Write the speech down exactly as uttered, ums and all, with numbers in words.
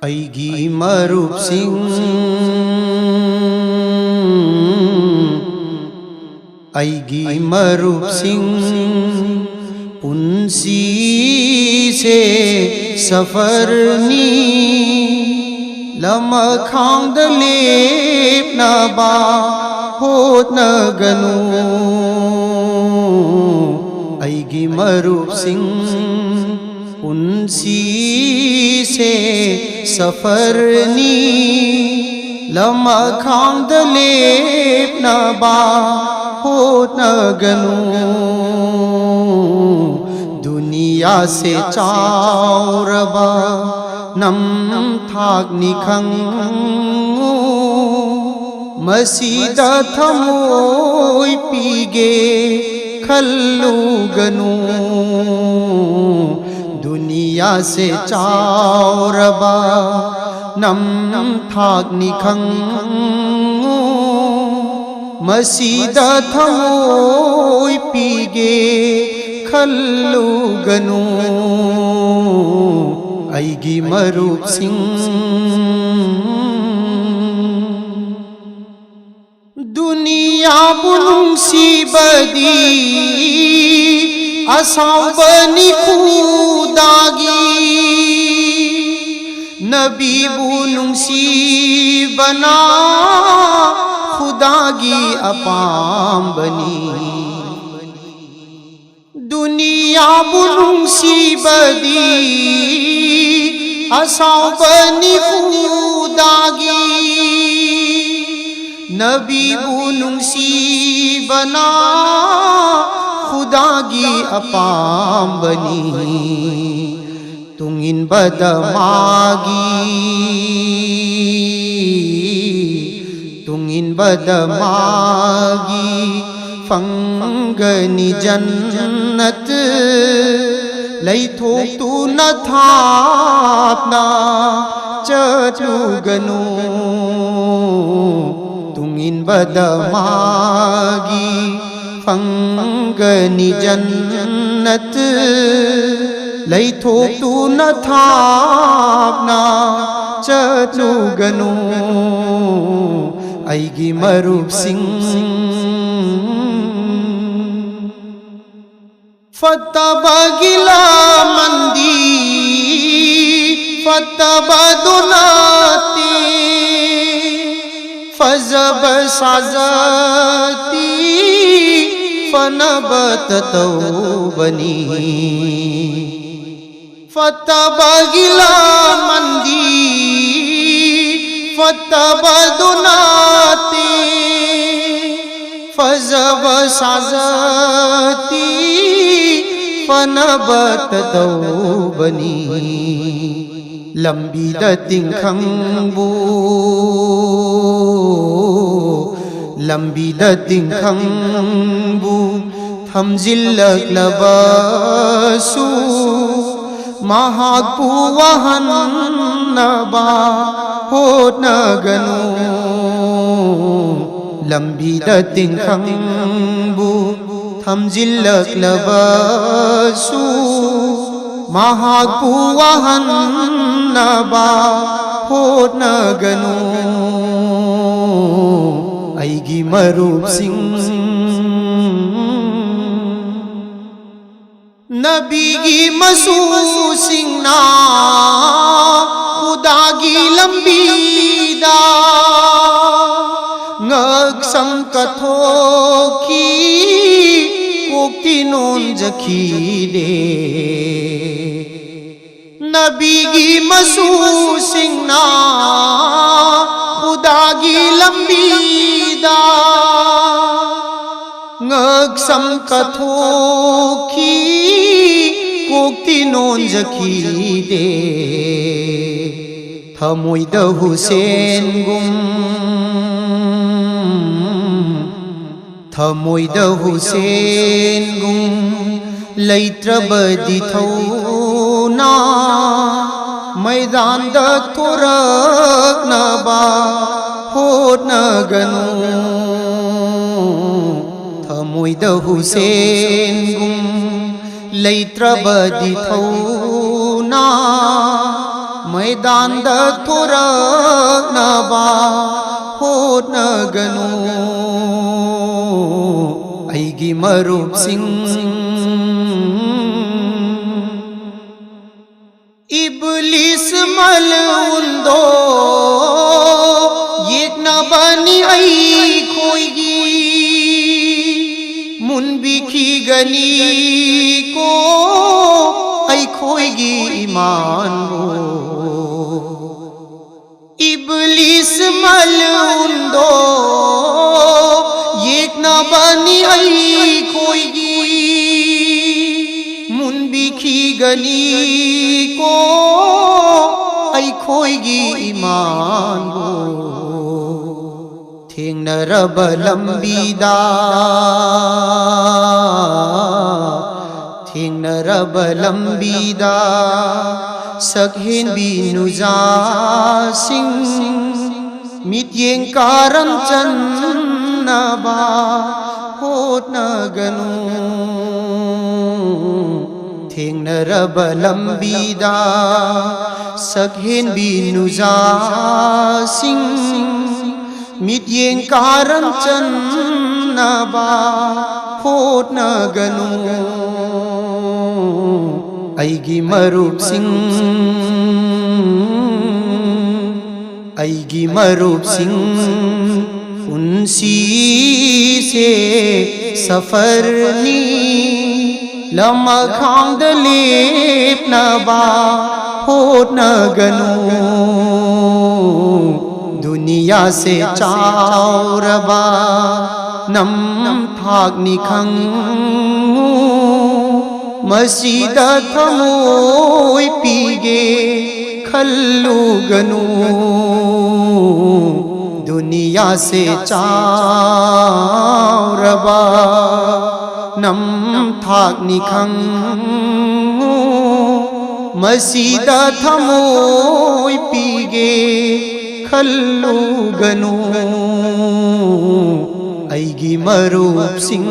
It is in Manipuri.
ꯑꯩꯒꯤ ꯃꯔꯨꯞꯁꯤꯡ, ꯑꯩꯒꯤ ꯃꯔꯨꯞꯁꯤꯡ, ꯄꯨꯟꯁꯤꯁꯦ ꯁꯐꯔꯅꯤ꯫ ꯂꯃꯈꯥꯡꯗ ꯂꯦꯞꯅꯕ ꯍꯣꯠꯅꯒꯅꯨ꯫ ꯑꯩꯒꯤ ꯃꯔꯨꯞꯁꯤꯡ, ꯄꯨꯟꯁꯤꯁꯦ ꯁꯐꯔꯅꯤ꯫ ꯂꯃꯈꯥꯡꯗ ꯂꯦꯞꯅꯕ ꯍꯣꯠꯅꯒꯅꯨ꯫ ꯗꯨꯅꯤꯌꯥꯁꯦ ꯆꯥꯎꯔꯕ ꯅꯝꯊꯥꯛꯅꯤ ꯈꯪꯉꯨ꯫ ꯃꯁꯤꯗ ꯊꯃꯣꯏ ꯄꯤꯒꯦ ꯈꯜꯂꯨꯒꯅꯨ꯫ ꯗꯨꯅꯤꯌꯥꯁꯦ ꯆꯥꯎꯔꯕ ꯅꯝꯊꯥꯛꯅꯤ ꯈꯪꯉꯨ꯫ ꯃꯁꯤꯗ ꯊꯃꯣꯏ ꯄꯤꯒꯦ ꯈꯜꯂꯨꯒꯅꯨ꯫ ꯑꯩꯒꯤ ꯃꯔꯨꯞꯁꯤꯡ, ꯗꯨꯅꯤꯌꯥꯕꯨ ꯅꯨꯡꯁꯤꯕꯗꯤ ꯑꯁꯥꯎꯕꯅꯤ ꯈꯨꯗꯥꯒꯤ꯫ ꯅꯕꯤꯕꯨ ꯅꯨꯡꯁꯤꯕꯅ ꯈꯨꯗꯥꯒꯤ ꯑꯄꯥꯝꯕꯅꯤ꯫ ꯗꯨꯅꯤꯌꯥꯕꯨ ꯅꯨꯡꯁꯤꯕꯗꯤ ꯑꯁꯥꯎꯕꯅꯤ ꯈꯨꯗꯥꯒꯤ꯫ ꯅꯕꯤꯕꯨ ꯅꯨꯡꯁꯤꯕꯅ ꯈꯨꯗꯥꯒꯤ ꯑꯄꯥꯝꯕꯅꯤ꯫ ꯇꯨꯡꯏꯟꯕꯗ ꯃꯥꯒꯤ, ꯇꯨꯡꯏꯟꯕꯗ ꯃꯥꯒꯤ ꯐꯪꯒꯅꯤ ꯖꯟꯅꯠ꯫ ꯂꯩꯊꯣꯛꯇꯨꯅ ꯊꯥꯞꯅ ꯆꯠꯂꯨꯒꯅꯨ꯫ ꯇꯨꯡꯏꯟꯕꯗ ꯃꯥꯒꯤ ꯐꯪꯒꯅꯤ ꯖꯟꯅꯠ꯫ ꯂꯩꯊꯣꯛꯇꯨꯅ ꯊꯥꯞꯅ ꯆꯠꯂꯨꯒꯅꯨ ꯑꯩꯒꯤ ꯃꯔꯨꯞꯁꯤꯡ꯫ ꯐꯠꯇꯕꯒꯤ ꯂꯃꯟꯗꯤ ꯐꯠꯇꯕꯗꯨ ꯅꯠꯇꯦ, ꯐꯖꯕ ꯁꯥꯖꯠꯇꯤ ꯐꯅꯕꯇ ꯇꯧꯕꯅꯤ꯫ ꯐꯠꯇꯕꯒꯤ ꯂꯃꯟꯗꯤ ꯐꯠꯇꯕꯗꯨ ꯅꯠꯇꯦ, ꯐꯖꯕ ꯁꯥꯖꯠꯇꯤ ꯐꯅꯕꯇ ꯇꯧꯕꯅꯤ꯫ ꯂꯝꯕꯤꯗ ꯇꯤꯡꯈꯪꯕꯨ, ꯂꯝꯕꯤꯗ ꯇꯤꯡꯈꯪꯕꯨ ꯊꯝꯖꯤꯜꯂꯛꯂꯕꯁꯨ, ꯃꯍꯥꯛꯄꯨ ꯋꯥꯍꯟꯅꯕ ꯍꯣꯠꯅꯒꯅꯨ꯫ ꯂꯝꯕꯤꯗ ꯇꯤꯡꯈꯪꯕꯨ ꯊꯝꯖꯤꯜꯂꯛꯂꯕꯁꯨ, ꯃꯍꯥꯛꯄꯨ ꯋꯥꯍꯟꯅꯕ ꯍꯣꯠꯅꯒꯅꯨ꯫ ꯑꯩꯒꯤ ꯃꯔꯨꯞꯁꯤꯡ, ꯅꯕꯤꯒꯤ ꯃꯁꯨꯁꯤꯡꯅ ꯈꯨꯗꯥꯒꯤ ꯂꯝꯕꯤꯗ ꯉꯛꯁꯝ ꯀꯠꯊꯣꯛꯈꯤ, ꯀꯣꯛꯇꯤ ꯅꯣꯟꯖꯈꯤꯗꯦ꯫ ꯅꯕꯤꯒꯤ ꯃꯁꯨꯁꯤꯡꯅ ꯈꯨꯗꯥꯒꯤ ꯂꯝꯕꯤꯗ ꯉꯛꯁꯝ ꯀꯠꯊꯣꯛꯈꯤ, ꯀꯣꯛꯇꯤ ꯅꯣꯟꯖꯈꯤꯗꯦ꯫ ꯊꯃꯣꯏꯗ ꯍꯨꯁꯦꯟꯒꯨꯝ, ꯊꯃꯣꯏꯗ ꯍꯨꯁꯦꯟꯒꯨꯝ ꯂꯩꯇ꯭ꯔꯕꯗꯤ ꯊꯧꯅꯥ ꯃꯩꯗꯥꯟꯗ ꯊꯣꯔꯛꯅꯕ ꯍꯣꯠꯅꯒꯅꯨ꯫ ꯊꯃꯣꯏꯗ ꯍꯨꯁꯦꯟꯒꯨꯝ ꯂꯩꯇ꯭ꯔꯕꯗꯤ ꯊꯧꯅꯥ ꯃꯩꯗꯥꯟꯗ ꯊꯣꯔꯛꯅꯕ ꯍꯣꯠꯅꯒꯅꯨ, ꯑꯩꯒꯤ ꯃꯔꯨꯞꯁꯤꯡ꯫ ꯏꯕꯂꯤꯁ ꯃꯜ ꯎꯟꯗꯣ ꯌꯦꯛꯅꯕꯅꯤ ꯑꯩꯈꯣꯏꯒꯤ, ꯃꯨꯟꯕꯤꯈꯤꯒꯅꯤꯀꯣ ꯑꯩꯈꯣꯏꯒꯤ ꯏꯃꯥꯟꯕꯨ꯫ ꯏꯕꯂꯤꯁ ꯃꯜ ꯎꯟꯗꯣ ꯌꯦꯛꯅꯕꯅꯤ ꯑꯩꯈꯣꯏꯒꯤ, ꯃꯨꯟꯕꯤꯈꯤꯒꯅꯤꯀꯣ ꯑꯩꯈꯣꯏꯒꯤ ꯏꯃꯥꯟꯕꯨ꯫ ꯊꯦꯡꯅꯔꯕ ꯂꯝꯕꯤꯗ, ꯊꯦꯡꯅꯔꯕ ꯂꯝꯕꯤꯗ ꯁꯛꯍꯦꯟꯕꯤ ꯅꯨꯖꯥꯁꯤꯡ, ꯃꯤꯠꯌꯦꯡ ꯀꯥꯔꯝ ꯆꯟꯅꯕ ꯍꯣꯠꯅꯒꯅꯨ꯫ ꯊꯦꯡꯅꯔꯕ ꯂꯝꯕꯤꯗ ꯁꯛꯍꯦꯟꯕꯤ ꯅꯨꯖꯥꯁꯤꯡ, ꯃꯤꯠꯌꯦꯡ ꯀꯥꯔꯝ ꯆꯟꯅꯕ ꯍꯣꯠꯅꯒꯅꯨ꯫ ꯑꯩꯒꯤ ꯃꯔꯨꯞꯁꯤꯡ, ꯑꯩꯒꯤ ꯃꯔꯨꯞꯁꯤꯡ, ꯄꯨꯟꯁꯤꯁꯦ ꯁꯐꯔꯅꯤ꯫ ꯂꯃꯈꯥꯡꯗ ꯂꯦꯞꯅꯕ ꯍꯣꯠꯅꯒꯅꯨ꯫ ꯗꯨꯅꯤꯌꯥꯁꯦ ꯆꯥꯎꯔꯕ ꯅꯝꯊꯥꯛꯅꯤ ꯈꯪꯉꯨ꯫ ꯃꯁꯤꯗ ꯊꯃꯣꯏ ꯄꯤꯒꯦ ꯈꯜꯂꯨꯒꯅꯨ꯫ ꯗꯨꯅꯤꯌꯥꯁꯦ ꯆꯥꯎꯔꯕ ꯅꯝꯊꯥꯛꯅꯤ ꯈꯪꯉꯨ꯫ ꯃꯁꯤꯗ ꯊꯃꯣꯏ ꯄꯤꯒꯦ ꯈꯜꯂꯨꯒꯅꯨ꯫ ꯑꯩꯒꯤ ꯃꯔꯨꯞꯁꯤꯡ,